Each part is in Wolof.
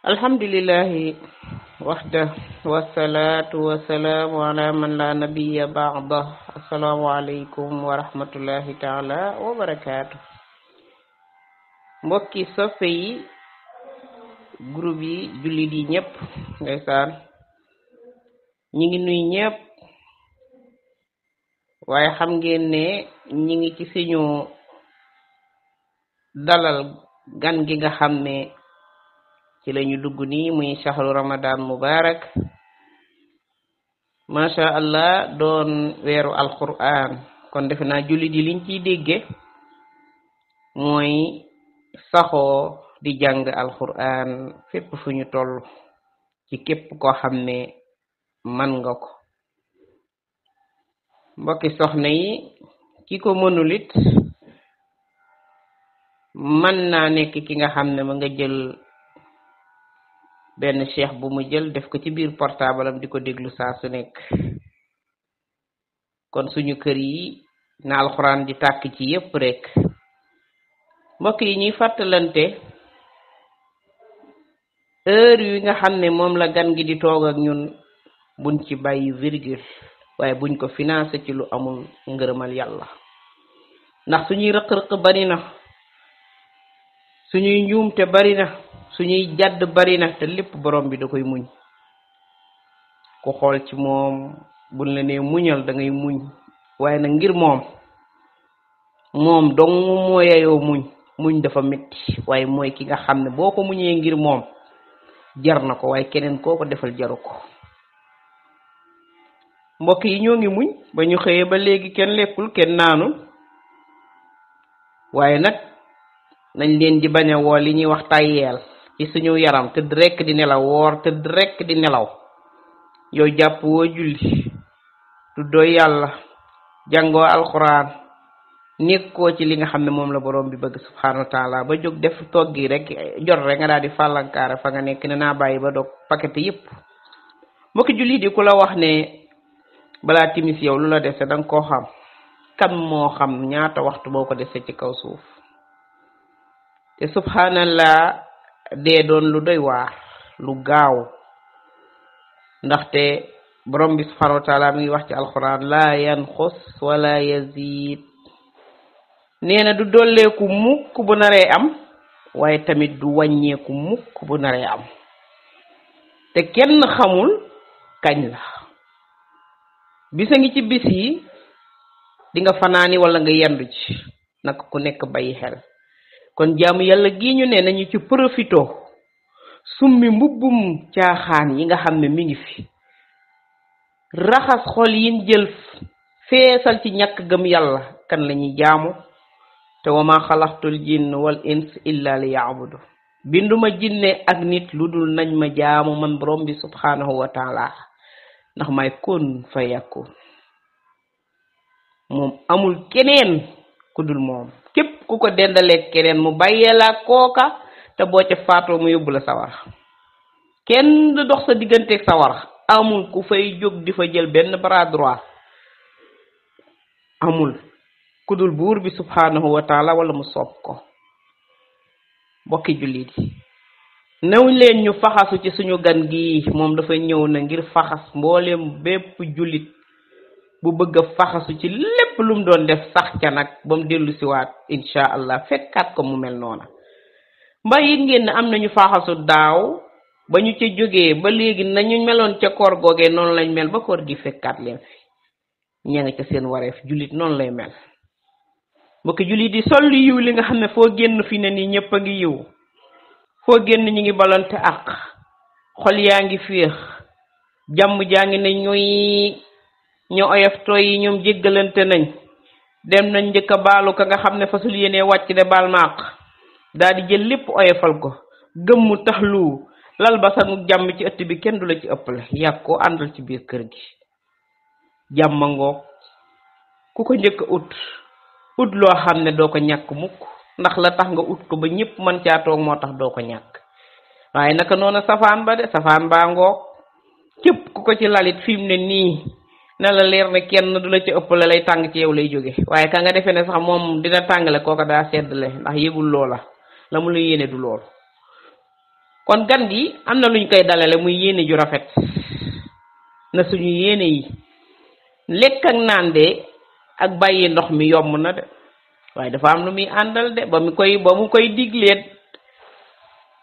alhamdulillahi wahda wassalatu wassalamu ala man la nabiyya ba'da. Assalamu alaykum wa rahmatullahi ta'ala wa barakatuh. Mbokki soppe yi groupe yi jullit yi ñëpp ndeysaan ñi ngi nuy ñëpp waaye xam ngeen ne ñi ngi ci suñu dalal gan gi nga xam ne ci lañu dugg nii muy shahru ramadan mubarak masha Allah doon weeru alquran. kon defe naa jullit yi liñ ciy dégge mooy saxoo di jàng alquran fépp fu ñu toll ci képp koo xam ne man nga ko. mbokki soxna yi ki ko mënulit man naa nekk ki nga xam ne ma nga jël benn cheikh bu mu jël def ko ci biir portable am di ko déglu saa su nekk. kon suñu kër yi na alxuraan di tàkk ci yépp rek. mbokk yi ñuy fàttalante heure yi nga xam ne moom la gan gi di toog ak ñun buñ ci bàyyi virgule waaye buñ ko financé ci lu amul ngërëmal yàlla. ndax suñuy rëq-rëq bari na, suñuy njuumte bari na, suñuy jadd bari na, te lépp borom bi da koy muñ. ku xool ci moom buñ la nee muñal da ngay muñ, waaye nag ngir moom dong moo yeyoo muñ dafa metti, waaye mooy ki nga xam ne boo ko muñee ngir moom jar na ko, waaye keneen koo ko defal jaru ko. mbokk yi ñoo ngi muñ ba ñu xëyee ba léegi kenn lekkul kenn naanul, waaye nag nañ leen di bañ a woo li ñuy wax tàyyeel ci suñu yaram, tëdd rekk di nelaw, woor tëdd rekk di nelaw. yow jàpp woo julli tuddoo yàlla, jàngoo alxuraan, nekkoo ci li nga xam ne moom la borom bi bëgg subhanahu wa taala, ba jóg def toggi rek jot rek nga daal di fàllankaare fa nga nekk ne naa bàyyi ba dog paquet yépp. mbokki julli di ku la wax ne balaa timis yow lu la dese danga koo xam, kan moo xam ñaata waxtu boo ko dese ci kaw suuf. te subhanallah dee doon lu doy waar, lu gaaw, ndaxte borom bi subhanahu wa taala mi ngi wax ci alquran la yanxus wala yazid. nee na du dolleeku mukk bu naree am, waaye tamit du wàññeeku mukk bu naree am, te kenn xamul kañ la. bisa ngi ci bis yi di nga fanaani wala nga yendu ci, naka ku nekk bàyyi xel. kon jaamu yàlla gi ñu ne nañu ci profito summi mbubbum caaxaan yi nga xam ne mi ngi fi, raxas xol yin jël feesal ci ñàkk gëm yàlla kan lañuy jaamu. te wa ma xalaqtul jinn wal ins illa li ya'budu. binduma jinne ak nit lu dul nañ ma jaamu man borom bi subhanahu wa taala, ndax may kun fa yakun. moom amul keneen ku dul moom, képp ku ko dendaleeg keneen mu bàyyeelaa kooka, te boo ca faatoo mu yóbbu la sawara. kenn du dox sa digganteeg sawara, amul ku fay jóg di fa jël benn bras droit, amul ku dul buur bi subhanahu wa taala wala mu soob ko. mbokki jullit yi new leen ñu faxasu ci suñu gan gi. moom dafa ñëw na ngir faxas mbooleem bépp jullit bu bëgg a faxasu ci lépp lu mu doon def, sax ca nag ba mu dellu siwaat insha allah fekkaat ko mu mel noona. mbaa yit ngeen ne am nañu faxasu daaw ba ñu ca jógee ba léegi nañu meloon ca koor googee noonu lañ mel ba koor gi fekkaat leen fi. ña nga ca seen wareef, jullit noonu lay mel. mbokki jullit di sol lu yiw li nga xam ne foo génn fi ne nii ñëpp a ngi yiw, foo génn ñu ngi balante ak xol yaa ngi féex, jàmm jaa ngi ne ñu oyof tooy yi ñoom jéggalante nañ, dem nañ njëkk a baalu ka nga xam ne fasul yéenee wàcc de baal maaq, daal di jël lépp oyofal ko, gëmmu taxlu lal ba sangu jàmm ci ëtt bi, kenn du la ci ëppale, yàgg koo àndal ci biir kër gi. jàmma ngoog ku ko njëkk a ut loo xam ne doo ko ñàkk mukk, ndax la tax nga ut ko ba ñëpp mën caa toog moo tax doo ko ñàkk. waaye naka noonu safaan ba de, safaan baa ngoog képp ku ko ci lalit fi mu ne nii na la leer ne kenn du la ci ëppale, lay tàng ci yow lay jóge. waaye ka nga defee ne sax moom dina tàngale kooka daa seddle, ndax yëgul loola, la mu la yéene du loolu. kon gan gi am na luñ koy dalale muy yéene ju rafet na suñu yéene yi lekk ak naan de ak bàyyi ndox mi yomb na de waaye dafa am lu muy àndal de ba mu koy digleet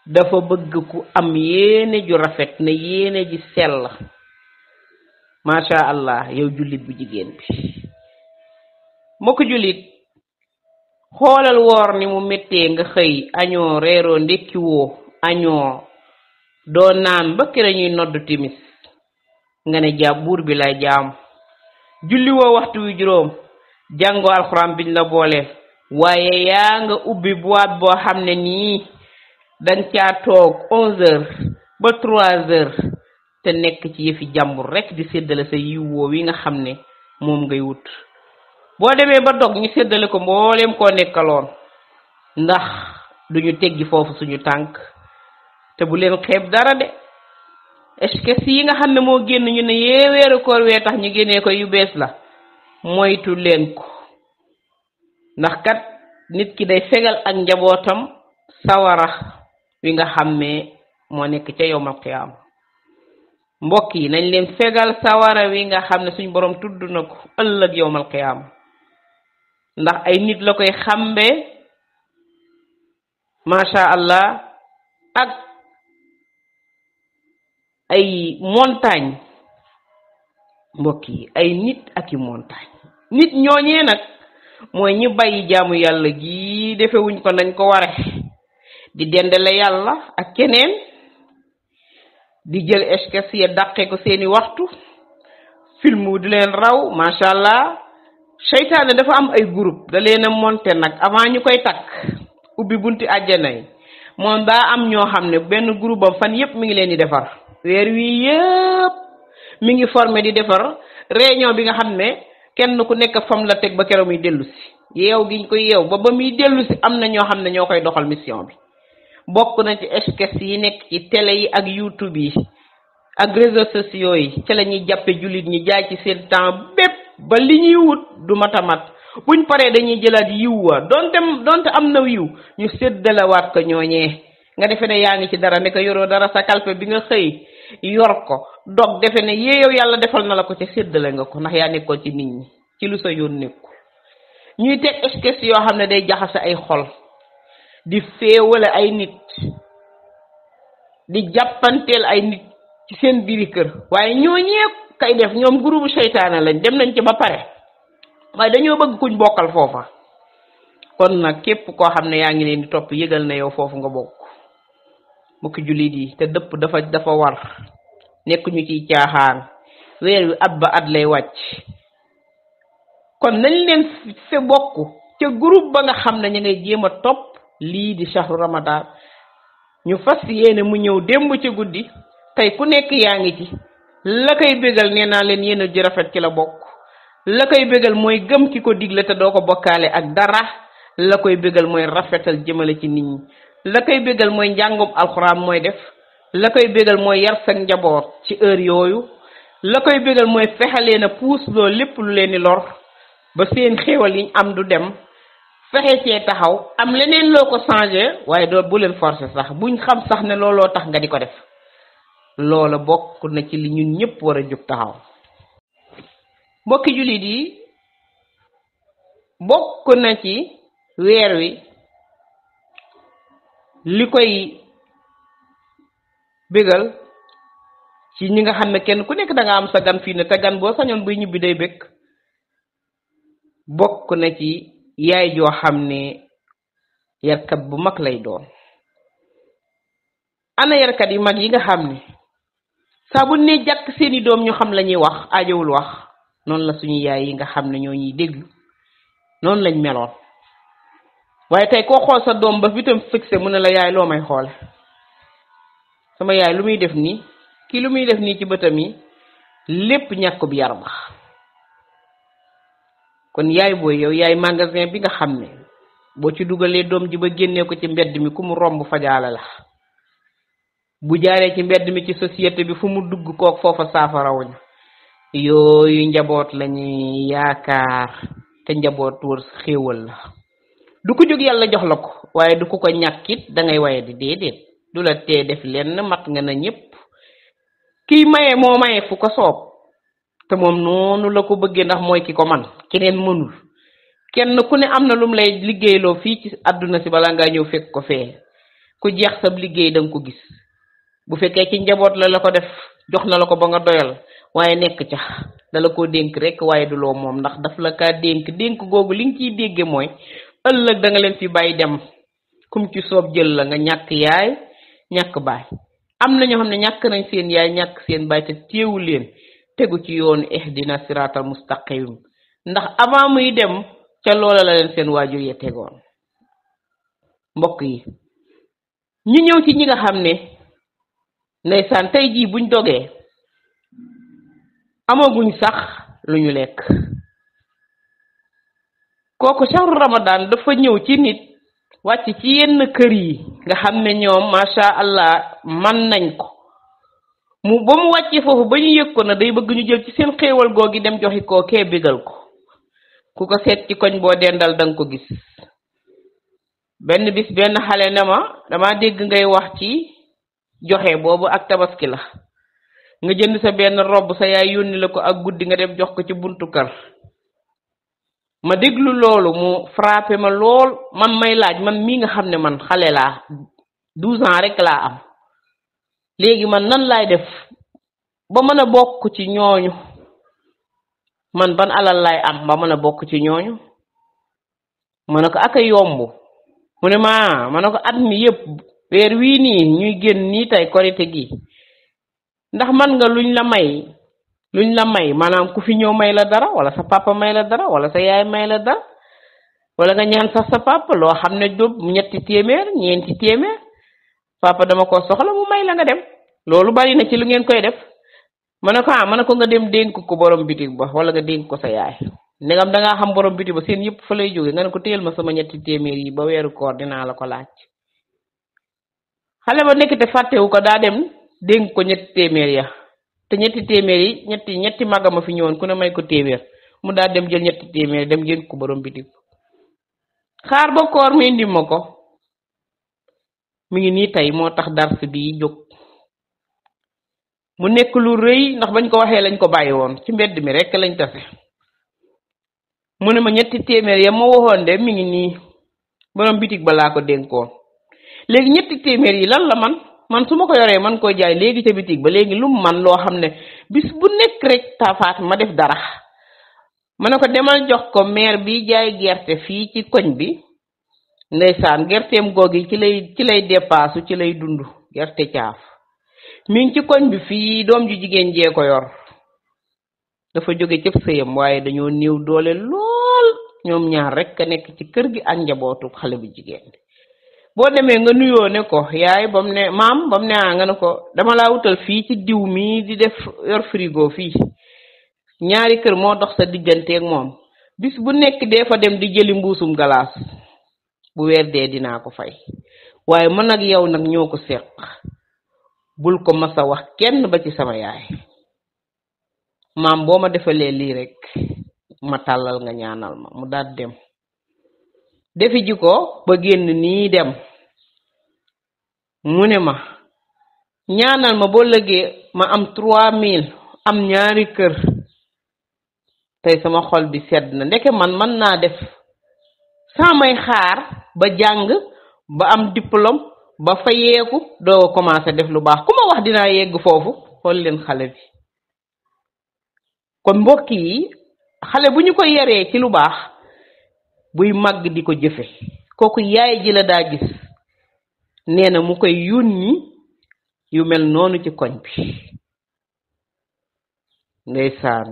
dafa bëgg ku am yéene ju rafet na yéene ji sell masha Allah yow jullit bu jigéen bi mbokk jullit xoolal woor ni mu méttee nga xëy añoo reeroo ndekki woo añoo doo naan ba kër ñuy nodd timis nga ne jaam buur bi lay jaam julli woo waxtu wi juróom jàngoo alxuraan biñ la boole waaye yaa nga ubbi boîte boo xam ne nii dañ caa toog 11h ba 3h te nekk ci yëfi jàmbur rek di séddale sa yiw woo wi nga xam ne moom ngay wut boo demee ba dog ñu séddale ko mbooleem koo nekkaloon ndax duñu teggi foofu suñu tànk te bu leen xeeb dara de est-ce que yi nga xam ne moo génn ñu ne yee weeru koor wee tax ñu génnee ko yu bees la moytu leen ko ndax kat nit ki day fegal ak njabootam sawara wi nga xam ne moo nekk ca yowmal qiyaam mbokk yi nañ leen fegal sawara wi nga xam ne suñ borom tudd na ko ëllëg yowmal qiyaam ndax ay nit la koy xambe masha Allah ak ay montagne mbokk yi ay nit ak i montagne nit ñooñee nag mooy ñi bàyyi jaamu yàlla gi defewuñ ko nañ ko ware di dendale yàlla ak keneen di jël escas ya dàqe ko seeni waxtu film di leen raw masha Allah seytaane dafa am ay groupe da leen a monté nag avant ñu koy takk ubbi bunti àjjana yi moom daa am ñoo xam ne benn groupe am fan yépp mi ngi leen di defar weer wi yépp mi ngi formé di defar réunion bi nga xam ne kenn ku nekk fam la teg ba keroog muy dellu si yeew giñ ko yeew ba muy dellu si am na ñoo xam ne ñoo koy doxal mission bi bokk na ci esquisse yi nekk ci télé yi ak YouTube yi ak réseaux sociaux yi ci la ñuy jàppe jullit ñi jaay ci seen temps bépp ba li ñuy wut du matamat buñ paree dañuy jëlaat yiw wa donte am na yiw ñu séddalawaat ko ñooñee nga defe ne yaa ngi ci dara ne ko yoroo dara sa kalpe bi nga xëy yor ko dog defe ne yow yàlla defal na la ko ci séddale nga ko ndax yaa nekkoon ci nit ñi ci lu sa yoon nekku ñuy teg esquisse yoo xam ne day jaxase ay xol di féewale ay nit di jàppanteel ay nit ci seen biiri kër waaye ñooñee kay def ñoom groupe seytaane lañ dem nañ ci ba pare waaye dañoo bëgg kuñ bokkal foofa kon nag képp koo xam ne yaa ngi leen di topp yëgal na yow foofu nga bokk mbokki jullit yi te dëpp dafa war nekk ñu ciy caaxaan weer wi at ba at lay wàcc kon nañ leen fe bokk ca groupe ba nga xam ne ñu ngay jéem a topp lii di shahru ramadan ñu fas yéene mu ñëw démb ci guddi tey ku nekk yaa ngi ci la koy bégal nee naa leen yéen ji rafet ci la bokk la koy bégal mooy gëm ki ko digle te doo ko bokkaale ak dara la koy bégal mooy rafetal jëmale ci nit ñi la koy bégal mooy njàngum alxuraan mooy def la koy bégal mooy yar sa njaboot ci heure yooyu la koy bégal mooy fexalee na puus loolu lépp lu leen di lor ba seen xéewal yiñ am du dem fexe cee taxaw am leneen loo ko changé waaye doo bu leen forcer sax buñ xam sax ne looloo tax nga di ko def loola bokk na ci li ñun ñëpp war a jóg taxaw mbokki jullit yi bokk na ci weer wi li koy bégal ci ñi nga xam ne kenn ku nekk da nga am sa gan fii ne te gan boo sañoon buy ñibbi day bëgg bokk na ci yaay joo xam ne yarkat bu mag lay doon ana yarkat yu mag yi nga xam ne saa bu ne jàkk seeni doom ñu xam la ñuy wax aajowul wax noonu la suñu yaay yi nga xam ne ñoo ñuy déglu noonu lañ meloon waaye tey koo xool sa doom ba fitam fixé mu ne la yaay loo may xoole sama yaay lu muy def nii kii lu muy def nii ci bëtam yi lépp ñàkk bi yar ba kon yaay booy yow yaay magasin bi nga xam ne boo ci dugalee doom ji ba génnee ko ci mbedd mi ku mu romb fajaala la bu jaaree ci mbedd mi ci société bi fu mu dugg kook foofa saafarawuñ yooyu njaboot lañuy yaakaar te njaboot wër xéewal la du ko jóg yàlla jox la ko waaye du ko ko ñàkkit dangay waye di déedéet du la tee def lenn mat nga na ñépp kiy maye moo maye fu ko soob te moom noonu la ko bëggee ndax mooy ki ko man keneen mënul kenn ku ne am na lum lay liggéeyloo fii ci àdduna si bala ngaa ñëw fekk ko fee ku jeex sab liggéey danga ko gis bu fekkee ci njaboot la ko def jox na la ko ba nga doyal waaye nekk ca dala koo dénk rek waaye du loo moom ndax daf la kaa dénk googu li nga ciy dégge mooy ëllëg da nga leen fi bàyyi dem kum ci soob jël la nga ñàkk yaay ñàkk baay am na ñoo xam ne ñàkk nañ seen yaay ñàkk seen baay te teewul leen tegu ci yoonu ihdina siratal mustaqim ndax avant muy dem ca loola la leen seen waajur ya tegoon mbokk yi ñu ñëw ci ñi nga xam ne ndeysaan tey jii buñ dogee amaguñ sax lu ñu lekk kooku shahru ramadan dafa ñëw ci nit wàcc ci yenn kër yi nga xam ne ñoom masha Allah man nañ ko ba mu wàccee foofu ba ñu yëg ko na day bëgg ñu jël ci seen xéewal googi dem joxi koo kee bégal ko ku ko seet ci koñ boo dendal danga ko gis benn bis benn xale ne ma dama dégg ngay wax ci joxe boobu ak tabaski la nga jënd sa benn robb sa yaay yónni la ko ak guddi nga dem jox ko ci buntu kër ma déglu loolu mu frappé ma lool man may laaj man mii nga xam ne man xale laa 12 ans rek laa am léegi man nan laay def ba mën a bokk ci ñooñu man ban alal laay am ba mën a bokk ci ñooñu ma ne ko ak a yomb mu ne ma ne ko at mi yëpp weer wii nii ñuy génn nii tey korite gi ndax man nga luñ la may maanaam ku fi ñëw may la dara wala sa papa may la dara wala sa yaay may la dara wala nga ñaan sax sa papa loo xam ne du 300 ñeenti téeméer papa dama ko soxla mu may la nga dem loolu bari na ci lu ngeen koy def ma ne ko nga dem dénk ko borom bitig ba wala nga dénk ko sa yaay ndegam da ngaa xam borom bitig ba seen yëpp fa lay jóge nga ne ko téyel ma sama 300 yi ba weeru koor dinaa la ko laaj xale ba nekk te fàttewu ko daa dem dénk ko 300 ya te 300 yi ñetti magama fi ñëwoon ku ne may ko téeméer mu daa dem jël 300 dem dénk ko borom bitig xaar ba koor mi indi ma ko mi ngi nii tey moo tax dars bi jóg mu nekk lu rëy ndax bañ ko waxee lañ ko bàyyi woon ci mbedd mi rek lañ tase mu ne ma 300 ya ma waxoon de mi ngi nii borom bitig ba laa ko dénkoon léegi 300 yi lan la man su ma ko yoree man koy jaay léegi ca bitig ba léegi lu man loo xam ne bis bu nekk rek tafaat ma def dara ma ne ko demal jox ko maire bi jaay gerte fii ci koñ bi ndeysaan gerteem googi ci lay dépassu ci lay dund gerte caaf mi ngi ci koñ bi fii doom ju jigéen jee ko yor dafa jóge cëb sëyam waaye dañoo néew doole lool ñoom ñaar rek a nekk ci kër gi ak njabootu xale bu jigéen boo demee nga nuyoo ne ko yaay bam ne maam bam ne nga ne ko dama laa wutal fii ci diw mi di def yor frigo fii ñaari kër moo dox sa digganteeg moom bis bu nekk dee fa dem di jëli mbuusum galaas bu weer dee dinaa ko fay waaye man ak yow nag ñoo ko seq bul ko masa wax kenn ba ci sama yaay maam boo ma defalee lii rek ma tàllal nga ñaanal ma mu daal dem defi ji ko ba génn nii dem mu ne ma ñaanal ma boo lëgee ma am 3000 am ñaari kër tey sama xol bi sedd na ndeke man naa def samay xaar ba jàng ba am diplôme ba fayeeku doo commencé def lu baax ku ma wax dinaa yegg foofu xool leen xale bi kon mbokk yi xale bu ñu ko yaree ci lu baax buy màgg di ko jëfe kooku yaay ji la daa gis nee na mu koy yónni yu mel noonu ci koñ bi ndeysaan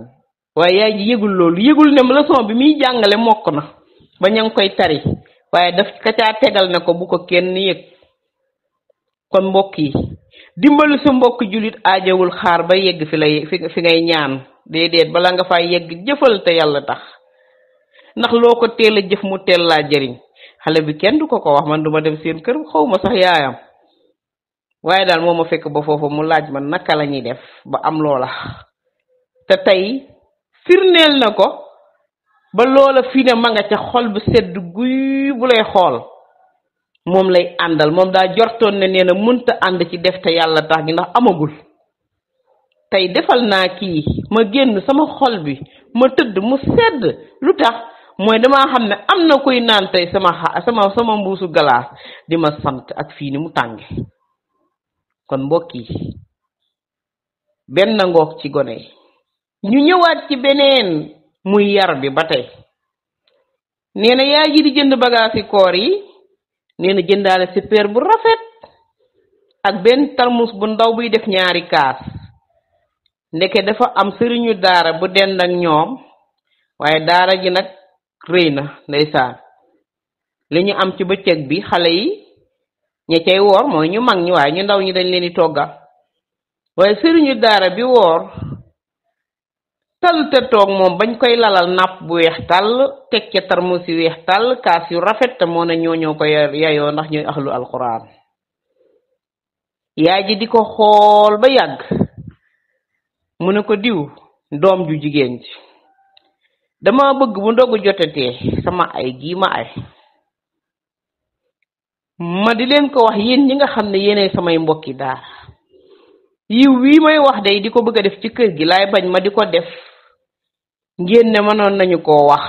waaye yaay ji yëgul loolu yëgul ne leçon bi muy jàngale mokk na ba ña ngi koy tari waaye daf ka caa tegal ne ko bu ko kenn yëg kon mbokk yi dimbalu sa mbokk julit aajawul xaar ba yegg fi ngay ñaan déedéet bala nga faa yegg jëfal te yàlla tax ndax loo ko teel a jëf mu teel laa jëriñ xale bi kenn du ko wax man duma dem seen kër xawma sax yaayam waaye daal moo ma fekk ba foofu mu laaj ma naka la ñuy def ba am loola te tey firneel na ko ba loola fi ne ma nga ca xol bu sedd guy bu lay xool moom lay àndal moom daa jortoon ne nee na mënta ànd ci def te yàlla tax gi ndax amagul tey defal naa kii ma génn sama xol bi ma tëdd mu sedd lu tax mooy damaa xam ne am na koy naan tey sama mbuusu galaas di ma sant ak fii ni mu tànge kon mbokk yi benn ngoog ci gone yi ñu ñëwaat ci beneen muy yar bi ba tey nee na yaay ji di jënd bagaasi koor yi nee na jëndaale super bu rafet ak benn tarmus bu ndaw buy def ñaari kaas ndeke dafa am sëriñu daara bu dend ak ñoom waaye daara ji nag rëy na ndeysaan li ñu am ci bëccëg bi xale yi ña cay woor mooy ñu mag ñi waaye ñu ndaw ñi dañ leen di toggal waaye sëriñu daara bi woor tal te toog moom bañ koy lalal napp bu weex tàll teg ca tarmus yu weex tàll kaas yu rafet te moo ne ñoo ko yayoo ndax ñooy ahlu alquran yaay ji di ko xool ba yàgg mu ne ko diw doom ju jigéen ji dama bëgg bu ndogu jotetee sama ay gii ma ay ma di leen ko wax yéen ñi nga xam ne yéenay samay mbokki daara yiw wii may wax day di ko bëgg a def ci kër gi laay bañ ma di ko def ngeen ne mënoon nañu koo wax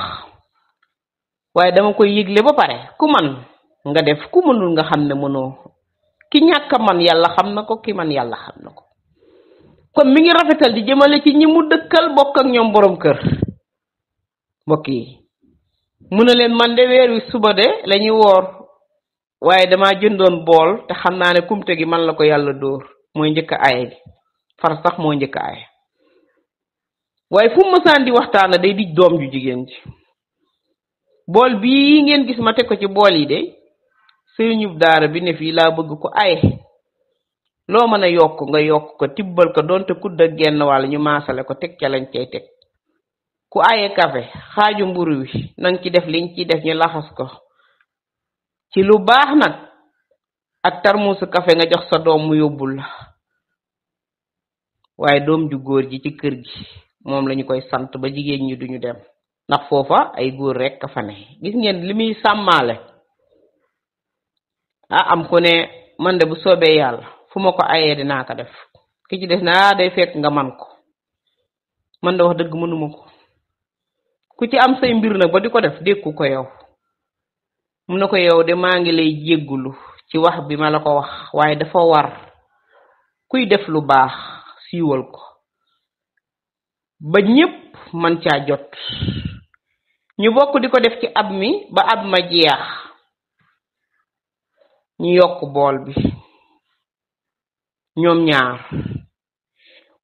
waaye dama koy yëgle ba pare ku man nga def ku mënul nga xam ne mënoo ki ñàkk man yàlla xam na ko ki man yàlla xam na ko kon mi ngi rafetal di jëmale ci ñi mu dëkkal bokk ak ñoom borom kër mbokk yi mu ne leen man de weer wi suba de lañuy woor waaye dama jëndoon bool te xam naa ne kumte gi man la ko yàlla dóor mooy njëkk aaye gi far sax moo njëkk aaye waaye fu mësaan di waxtaana day dij doom ju jigéen ji bool bii ngeen gis ma teg ko ci bool yi de sëriñub daara bi ne fii laa bëgg ko aaye loo mën a yokk nga yokk ko tibbal ko doonte kudd ak genn wàll ñu maasale ko teg ca lañ cay teg ku aaye café xaaju mburu wi nang ci def liñ ci def ñu laxas ko ci lu baax nag ak tarmusu café nga jox sa doom mu yóbbul la waaye doom ju góor ji ci kër gi moom lañu koy sant ba jigéen ñi duñu dem ndax foofa ay góor rek ka fa ne gis ngeen li muy sàmmaale am ku ne man de bu soobee yàlla fu ma ko ayee dinaa ko def ki ci des na day fekk nga man ko man de wax dëgg mënuma ko ku ci am say mbir nag ba di ko def dékku ko yow mun na ko yow de maa ngi lay jéggulu ci wax bi ma la ko wax waaye dafa war kuy def lu baax siiwal ko ba ñépp man caa jot ñu bokk di ko def ci ab mi ba ab ma jeex ñu yokk bool bi ñoom ñaar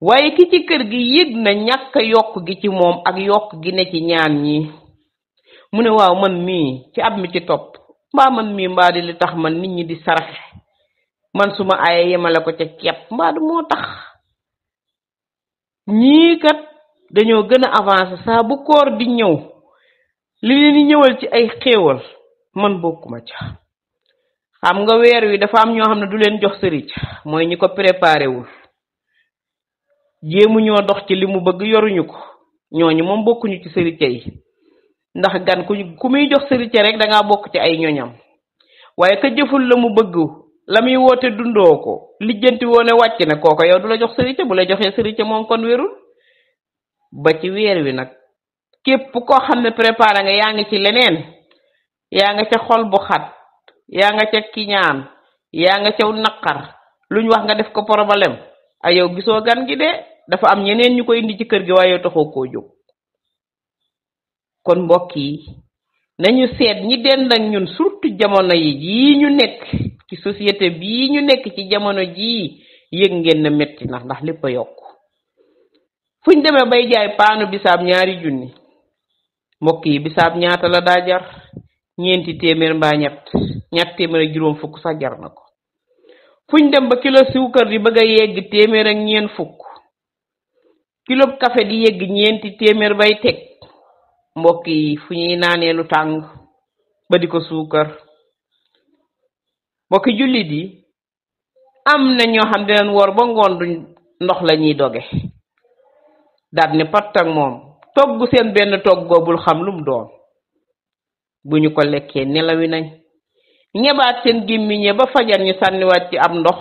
waaye ki ci kër gi yëg na ñàkk yokk gi ci moom ak yokk gi ne ci ñaan ñi mu ne waaw man mii ci ab mi ci topp mbaa man mii mbaa di li tax man nit ñi di saraxe man suma ay yemale ko ca kepp mbaa du moo tax ñii kat dañoo gën a avancé saa bu koor di ñëw li leen di ñëwal ci ay xéewal man bokkuma ca xam nga weer wi dafa am ñoo xam ne du leen jox sëriñ mooy ñi ko préparé wul jéemu ñoo dox ci li mu bëgg yoruñu ko ñooñu moom bokkuñu ci sëriñ yi ndax gan ku muy jox sëriñ rek da ngaa bokk ci ay ñoñam waaye ka jëful la mu bëgg la muy woote dundoo ko lijjanti woone wàcc na kooko yow du la jox sëriñ bu la joxee sëriñ moom kon wérul ba ci weer wi nag képp koo xam ne préparé nga yaa ngi ci leneen yaa nga ca xol bu xat yaa nga ca kiñaan yaa nga ca naqar luñ wax nga def ko problème ay yow gisoo gan gi de dafa am ñeneen ñu ko indi ci kër gi waaye yow taxoo koo jóg kon mbokk yi nañu seet ñi dend ak ñun surtout jamono yi ñu nekk ci société bii ñu nekk ci jamono jii yëg ngeen na metti na ndax lépp a yokk fuñ demee bay jaay paanu bisaab 2 junni mbokk yi bisaab ñaata la daa jar 4 téeméer mbaa ñett téeméer ak juróom fukk sax jar na ko fuñ dem ba kilo suukar di bëgg a yegg téeméer ak ñeen fukk kilo café di yegg 4 téeméer bay teg mbokk yi fu ñuy naanee lu tàng ba di ko suukar mbokki jullit yi am na ñoo xam dinañ woor ba ngoon duñ ndox la ñuy doge daal ne patt ak moom togg seen benn togg boobul xam lum doon bu ñu ko lekkee nelawi nañ ñebaat seen gémmiñe ba fajar ñu sànniwaat ci am ndox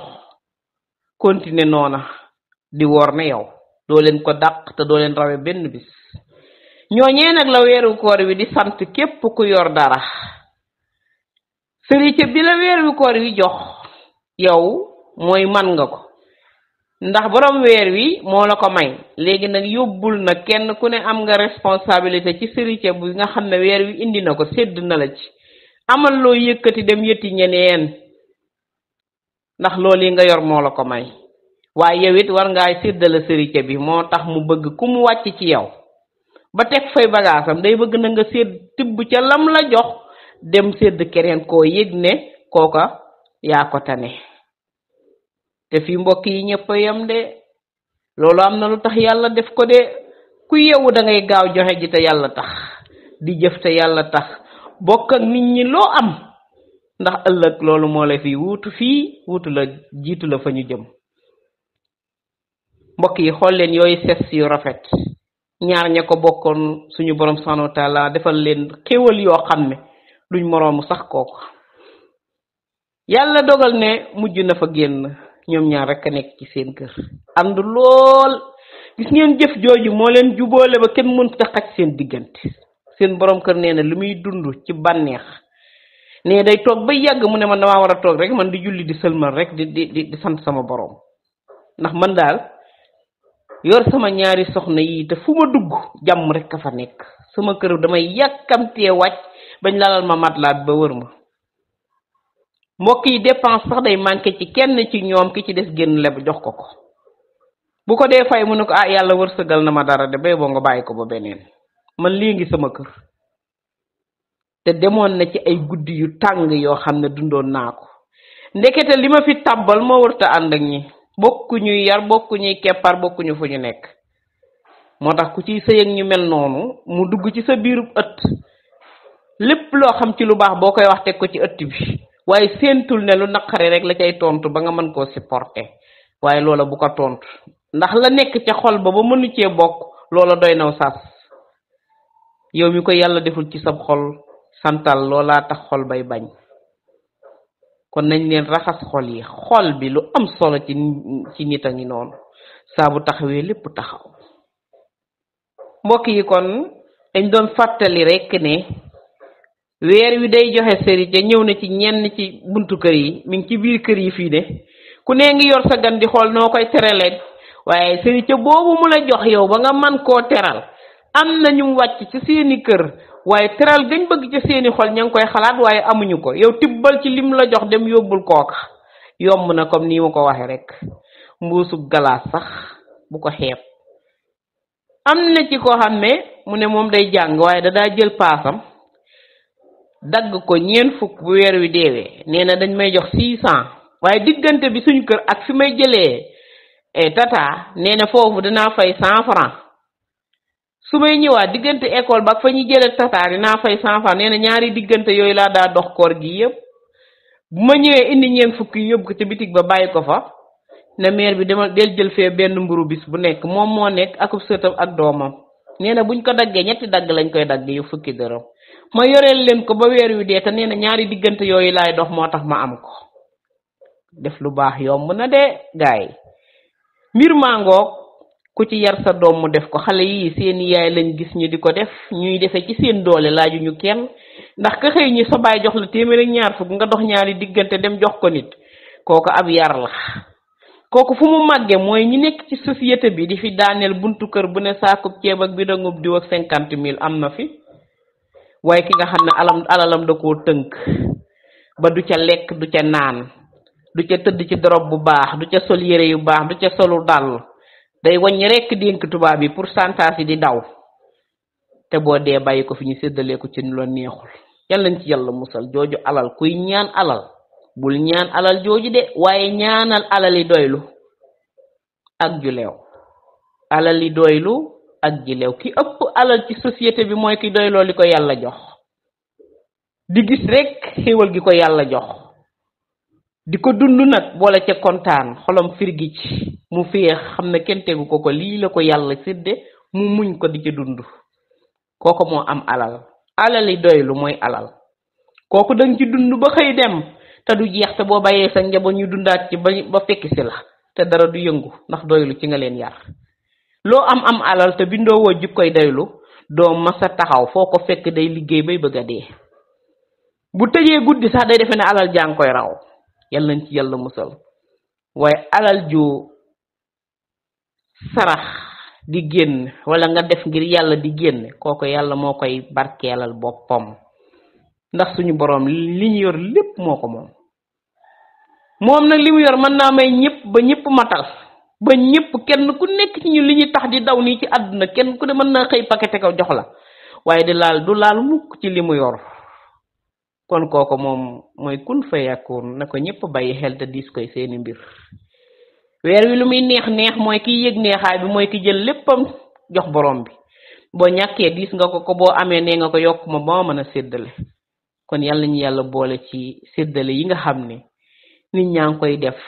continuer noona di woor ne yow doo leen ko dàq te doo leen rawe benn bis ñooñee nag la weeru koor wi di sant képp ku yor dara sëriñ bi la weeru koor wi jox yow mooy man nga ko ndax borom weer wi moo la ko may léegi nag yóbbul na kenn ku ne am nga responsabilité ci sëriñ bu nga xam ne weer wi indi na ko sédd na la ci amal loo yëkkati dem yëtti ñeneen ndax loolu yi nga yor moo la ko may waaye yow it war ngaa séddale sëriñ bi moo tax mu bëgg ku mu wàcc ci yow ba teg fay bagaasam day bëgg na nga sédd tibb ca lam la jox dem sédd keneen koo yëg ne kooka yaa ko tane te fi mbokk yi ñëpp yam de loolu am na lu tax yàlla def ko de ku yewu da ngay gaaw joxe ji te yàlla tax di jëf te yàlla tax bokk ak nit ñi loo am ndax ëllëg loolu moo la fi wuutu fii wuutu la jiitu la fa ñu jëm mbokk yi xool leen yooyu ses yu rafet ñaar ña ko bokkoon suñu borom subhanahu wa taala defal leen xéwal yoo xam ne duñ moroomu sax kooku yàlla dogal ne mujj na fa génn ñoom ñaar rek a nekk ci seen kër ànd lool gis ngeen jëf jooju moo leen jubóole ba kenn mënut a xaj seen diggante seen borom kër nee na lu muy dund ci bànneex ne day toog ba yàgg mu ne man damaa war a toog rek man di julli di sëlmal rek di sant sama borom ndax man daal yor sama ñaari soxna yi te fu ma dugg jàmm rek a fa nekk sama kër damay yàkkamtee wàcc bañ lalal ma matlaat ba wër ma mbokk yi dépense sax day manqué ci kenn ci ñoom ki ci des génn leb jox ko bu ko dee fay mu ne ko ah yàlla wërsëgal na ma dara de bay boo nga bàyyi ko ba beneen man lii ngi sama kër te demoon na ci ay guddi yu tàng yoo xam ne dundoon naa ko ndekete li ma fi tàbbal moo wërta ànd ak ñi bokku ñuy yar bokku ñuy keppar bokku ñu fu ñu nekk moo tax ku ciy sëy ak ñu mel noonu mu dugg ci sa biirub ëtt lépp loo xam ci lu baax boo koy wax teg ko ci ëtt bi waaye séentul ne lu naqari rek la cay tontu ba nga mën koo supporter waaye loola bu ko tontu ndax la nekk ca xol ba mënu cee bokk loola doy naw sas yow mi ko yàlla deful ci sab xol santal loolaa tax xol bay bañ kon nañ leen raxas xol yi xol bi lu am solo ci nit a ngi noonu saa bu taxawee lépp taxaw mbokk yi kon dañ doon fàttali rek ne weer wi day joxe sëriñ ñëw na ci ñenn ci buntu kër yi mi ngi ci biir kër yi fii de ku ne ngi yor sa gan di xool noo koy terale waaye sëriñ boobu mu la jox yow ba nga man koo teral am na ñu wàcc ci seeni kër waaye teral gañ bëgg ci seeni xol ña ngi koy xalaat waaye amuñu ko yow tibbal ci lim la jox dem yóbbul kooka yomb na comme nii ma ko waxe rek mbuusu galaas sax bu ko xeeb am na ci koo xam ne mu ne moom day jàng waaye da daa jël paasam dagg ko ñeen fukk bu weer wi deewee nee na dañ may jox 600 waaye diggante bi suñu kër ak fi may jëlee tata nee na foofu dinaa fay 100 francs su may ñëwaat diggante école ba ak fa ñuy jëlee tata dinaa fay 100 francs nee na ñaari diggante yooyu laa daa dox koor gi yëpp bu ma ñëwee indi ñeen fukk yi yóbbu ko ca bitig ba bàyyi ko fa ne maire bi demal del jël fee benn mburu bis bu nekk moom moo nekk akub sëtam ak doomam nee na buñ ko daggee ñetti dagg lañ koy dagg yu fukki dërëm ma yoreel leen ko ba weer wi dee te nee na ñaari diggante yooyu laay dox moo tax ma am ko def lu baax yomb na de gaay mbir maa ngoog ku ci yar sa doom mu def ko xale yi seen yaay lañ gis ñu di ko def ñuy defee ci seen doole laaju ñu kenn ndax ka xëy ñi sa baay jox la téeméer ak ñaar fukk nga dox ñaari diggante dem jox ko nit kooku ab yar la kooku fu mu màgge mooy ñi nekk ci société bi di fi daaneel buntu kër bu ne saakub ceeb ak bidongub diw ak 50 000 am na fi waaye ki nga xam ne alalam da koo tënk ba du ca lekk du ca naan du ca tëdd ci dorob bu baax du ca sol yére yu baax du ca solu dàll day waññ rekk dénk tubaab yi pourcentage yi di daw te boo dee bàyyi ko fi ñu séddalee ko ci nu la neexul yàlla nañ ci yàlla musal jooju alal kuy ñaan alal bul ñaan alal jooju de waaye ñaanal alali doylu ak ju leew alali doylu ak ji leew ki ëpp alal ci société bi mooy ki doyloo li ko yàlla jox di gis rek xéewal gi ko yàlla jox di ko dund nag boole ca kontaan xolam firgi ci mu féex xam ne kenn tegu ko lii la ko yàlla sédde mu muñ ko di ca dund kooko moo am alal alali doylu mooy alal kooku dang ci dund ba xëy dem te du jeex te boo bàyyee sa njaboot ñu dundaat ci ba fekk si la te dara du yëngu ndax doylu ci nga leen yar loo am alal te bindoo woo jikkoy doylu doo masa taxaw foo ko fekk day liggéey bay bëgg a dee bu tëjee guddi sax day defe ne alal jàng koy raw yàlla nañ ci yàlla musal waaye alal ju sarax di génn wala nga def ngir yàlla di génn kooku yàlla moo koy barkeelal boppam ndax suñu borom li ñu yor lépp moo ko moom nag li mu yor mën naa may ñëpp ba ñëpp matal ba ñëpp kenn ku nekk ci ñu li ñu tax di daw nii ci àdduna kenn ku ne mën naa xëy paqueté ko jox la waaye du laal mukk ci li mu yor kon kooku moom mooy kun fayakun na ko ñëpp bàyyi xel te diis koy seeni mbir weer wi lu muy neex mooy kiy yëg neexaay bi mooy ki jël léppam jox borom bi boo ñàkkee diis nga ko boo amee nee nga ko yokk ma ba ma mën a séddale kon yàlla ñu yàlla boole ci séddale yi nga xam ne nit ñaa ngi koy def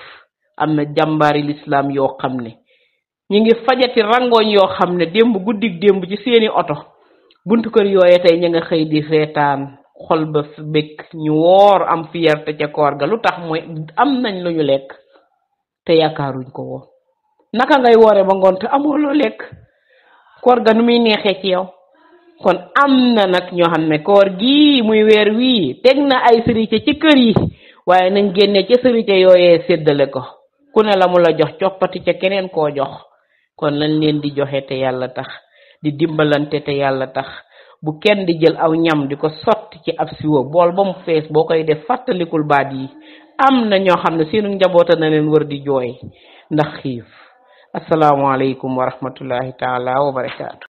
am na jàmbaari lislaam yoo xam ne ñu ngi fajati rangooñ yoo xam ne démb guddig démb ci seeni oto buntu kër yooye tey ñu nga xëy di reetaan xol ba bëgg ñu woor am fierté ca koor ga lu tax mooy am nañ lu ñu lekk te yaakaaruñ ko woon naka ngay woore ba ngoon te amoo loo lekk koor ga nu muy neexee ci yow kon am na nag ñoo xam ne koor gii muy weer wii teg na ay sërice ci kër yi waaye nañ génne ca sërice yooyee séddale ko ku ne la mu la jox coppati ca keneen koo jox kon lañ leen di joxe te yàlla tax di dimbalante te yàlla tax bu kenn di jël aw ñam di ko sotti ci ab siwo bool ba mu fees boo koy def fàttalikul baat yi am na ñoo xam ne seenu njaboota na leen wër di jooy ndax xiif assalaamu alaykum wa rahmatullahi taala wa barakaatu